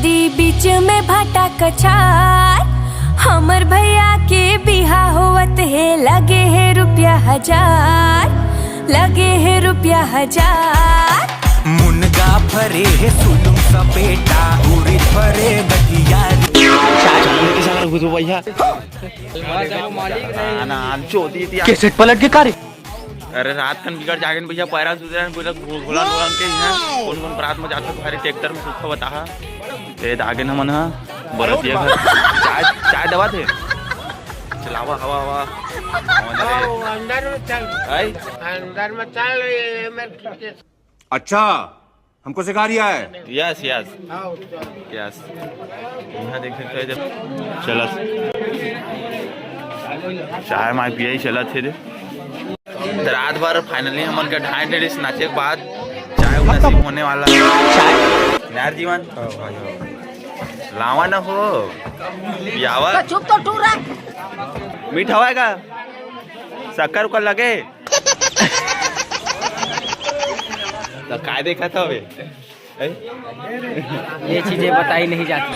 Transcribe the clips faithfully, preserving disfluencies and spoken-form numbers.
दी बीच में भाटा कछार, हमर भैया के बिहा होवत हे, लगे हे रुपया हजार, लगे हे रुपया हजार। मुनगा फरे हे सुलुम सपेटा, उरी फरे गठियारी। चांद के सागर घुसो भैया। आना, आन चोदी दिया। कैसेट पलट के कार्य। अरे रात कन बिगड़ जागेन भैया, पैरा सुधरन बोला घो-, घोला घोलन के यहाँ। कौन कौन बरात में जाता तुम्हारे ट्रैक्टर में सुखा बताहा। ए दागेन हमन हा, बरतिया घर। चाय, चाय दवा थे। चलावा हवा हवा। अंदर में चल। आई? अंदर में चल, ये मेरे खींचे। अच्छा, हमको सिखा रिया है। Yes yes. यस। यहाँ देख सकते हो जब चलत, चाय माय पिया ही चलत हे रे। तो रात भर फाइनली हमन के ढाई टेरिस नाचे के बाद चाय नसीब होने वाला है। यार जीवन लावा ना हो, पियावा। चुप तो टूरा। मीठा होएगा, शक्कर उकर लगे। तो काय देखा था बे? हैं? ये चीजें बताई नहीं जाती।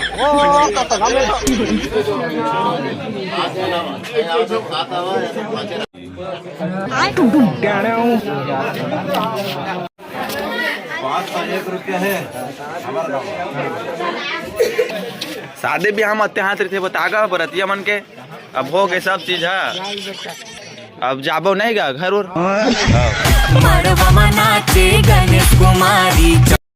पाँच का एक रुपया है हमारा गाँव। शादी ब्याह में अत्ते हाथ रहिथे, बता गा बरतिया मन के। अब हो गए सब चीज है, अब जाबो नहीं गा घर उर। मड़वा में नाचे गणेश कुमारी।